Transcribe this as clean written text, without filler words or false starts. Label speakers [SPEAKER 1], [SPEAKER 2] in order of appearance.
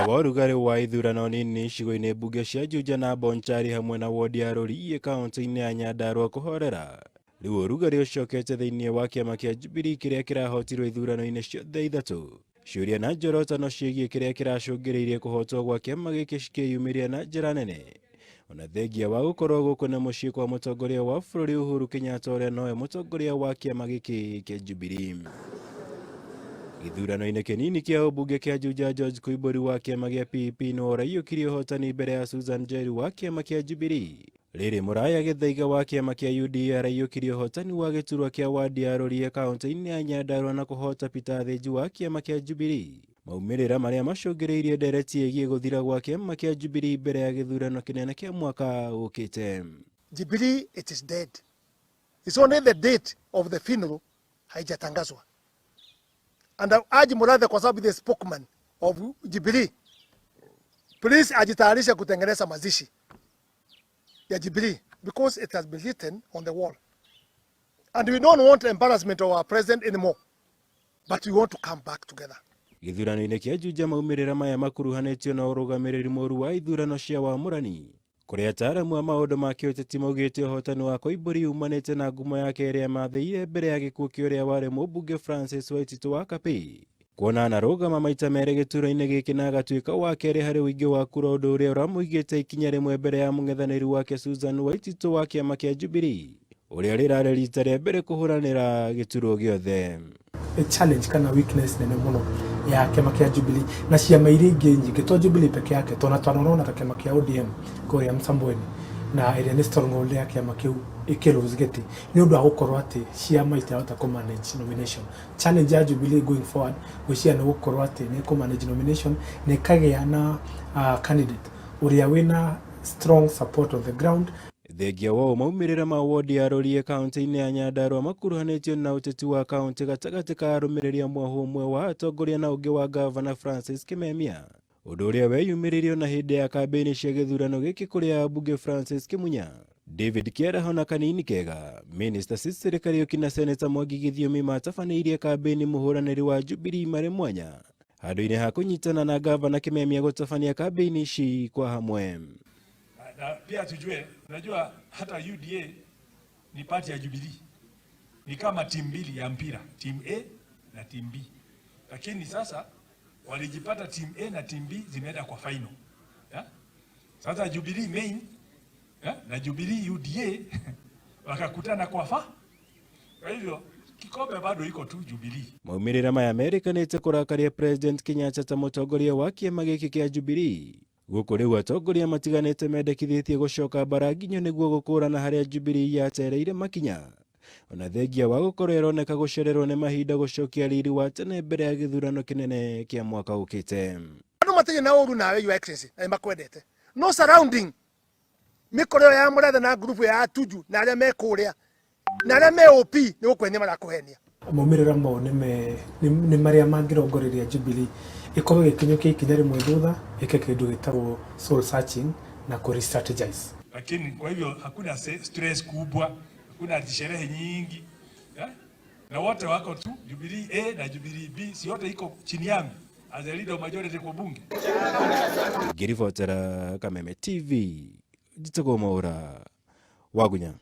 [SPEAKER 1] wa ũrugarĩ wa ithurano nini icigo-inĩ mbunge cia Juja na Bonchari hamwe na wodi ya Rũriĩ kaunti-inĩ ya Nyandarua kũhorera, rĩu ũrugarĩ ũcokete thĩinĩ wa kĩama kĩa Jubilee kĩrĩa kĩrahotirwo ithurano-inĩ ciothe ithatũ. Ciũria na njorotano ciĩgiĩ kĩrĩa kĩracũngĩrĩirie kũhotwo gwa kĩama gĩkĩ cikĩyumĩria na njĩra nene. Ona thengia wa gũkorwo gũkũ nĩ mũciĩ kwa mũtongoria wa bũrũri Uhuru Kenyatta ũrĩa nowe mũtongoria wa kĩama gĩkĩ kĩa Jubilee. Gĩthurano-inĩ kĩnini kĩa ũmbunge kĩa Juja, George Koimbũri wa kĩama gĩa PEP nĩwe ũraiyũkirie ũhotani mbere ya Susan Njeru wa kĩama kĩa Jubilee. Rĩrĩ Mũraya Gĩthaiga wa kĩama kĩa UDA araiyũkirie ũhotani wa gĩturwa kĩa wadi ya Rũriĩ kaunti-inĩ ya Nyandarua na kũhota Peter Thĩnji wa kĩama kĩa Jubilee. Maumĩrĩra marĩa macũngĩrĩirie ndereti ĩgiĩ gũthira gwa kĩama kĩa Jubilee mbere ya gĩthurano kĩnene kĩa mwaka ũkĩte.
[SPEAKER 2] Jubilee, it is dead. It's only the date of the funeral haijatangazwa. And I urge Murathe kwa sababu the spokesman of Jubilee, please ajitayarishe kutengeneza mazishi ya Jubilee because it has been written on the wall. And we don't want embarrassment of our president anymore, but we want to come back together.
[SPEAKER 1] Gĩthurano-inĩ kĩa Juja maumĩrĩra maya makuruhanĩtio na ũrũgamĩrĩri mũru wa ithurano cia wamũrani kũrĩa ataaramu a maũndũ ma kĩũteti maugĩte ũhotani wa Koimbũri umanĩte na ngumo yake ĩrĩa mathĩire mbere ya gĩkuũ kĩa ũrĩa warĩ mũmbunge Francis Waititũ wa Kapĩ. Kuona anarũgama maita merĩ gĩturwa-inĩ gĩkĩ na agatuĩka wa kerĩ harĩ ũingĩ wa kura, ũndũ ũrĩa ũramũigĩte ikinya rĩmwe mbere ya mũng'ethanĩri wake Susan Waititũ wa kĩama kĩa Jubilee ũrĩa rĩrarĩ rita rĩa mbere kũhũranĩra gĩturwa gĩothe.
[SPEAKER 3] Challenge kana weakness nene muno ya kĩama kĩa Jubilee na ciama iria ingĩ nyingĩ, to Jubilee peke yake, tona twanona ta kĩama kĩa ODM kũrĩa Msambweni na ĩrĩa nĩ stronghold ya kĩama kĩu ĩkĩ lose gĩtĩ nĩ ũndũ wa gũkorwo atĩ ciama itirahota kũ manage nomination. Challenge ya Jubilee going forward, gwĩciria nĩ gũkorwo atĩ nĩ kũ manage nomination na ĩkagĩa na candidate ũrĩa wĩna strong support on the ground.
[SPEAKER 1] Thengia wa ũũ, maumĩrĩra ma wodi ya Rũriĩ kaunti-inĩ ya Nyandarua makuruhanĩtio na ũteti wa kaunti gatagatĩ ka arũmĩrĩri a mwahũ ũmwe wa atongoria na ũngĩ wa gavana Francis Kimemia, ũndũ ũrĩa weyumĩririe na hĩndĩ ya kambĩini cia gĩthurano gĩkĩ kũrĩa ambunge Francis Kimunya, David Kĩaraho na Kanini Kega, Minister Sicily Kariũki na Senator Mwangi Gĩthiomi matabanĩirie kambĩini mũhũranĩri wa Jubilee marĩ mwanya handũ-inĩ ha kũnyitana na gavana Kimemia gũtabania kambĩini ici kwa hamwe.
[SPEAKER 4] Na pia tujue, unajua hata UDA ni party ya Jubilee, ni kama timu mbili ya mpira, timu A na timu B, lakini sasa walijipata timu A na timu B zimeenda kwa final, yeah? Sasa Jubilee main, yeah, na Jubilee UDA wakakutana kwa fa. Kwa hivyo kikombe bado iko tu Jubilee.
[SPEAKER 1] Maumĩrĩra maya merĩkanĩte kũrakaria President Kenyatta ta mũtongoria wa kĩama gĩkĩ kĩa Jubilee. Gũkũ rĩu atongoria matiganĩte mendekithĩtie gũcoka mbara nginyo nĩguo gũkũrana harĩa Jubilee yatereire makinya. Ona thengia wa gũkorwo ĩroneka gũcererwo nĩ mahinda gũcokia riri wa tene mbere ya gĩthurano kĩnene kĩa mwaka ũkĩte.
[SPEAKER 2] Andũ matirĩ na ũru nawe, Your Excellency, na nĩmakwendete, no surrounding mĩkoro ĩyo ya Mũrathe na ngurubu ya Atuju na arĩa me kũrĩa na arĩa me OP nĩ gũkũhenia marakũhenia.
[SPEAKER 3] Maumĩrĩra mau nĩ marĩa mangĩrongoreria Jubilee ĩkorwo ĩgĩkinyũkia ikinya rĩmwe thutha, ĩke kĩndũ gĩtagwo soul searching na kũ re-strategize.
[SPEAKER 4] Lakini kwa hivyo hakuna stress kubwa, hakuna sherehe nyingi, yeah? Na wote wako tu Jubilee A na Jubilee B, si yote iko chini yangu as a leader of majority kwa bunge.
[SPEAKER 1] Ngĩribotera Kameme TV, njĩtagwo Mwaũra Wagunya.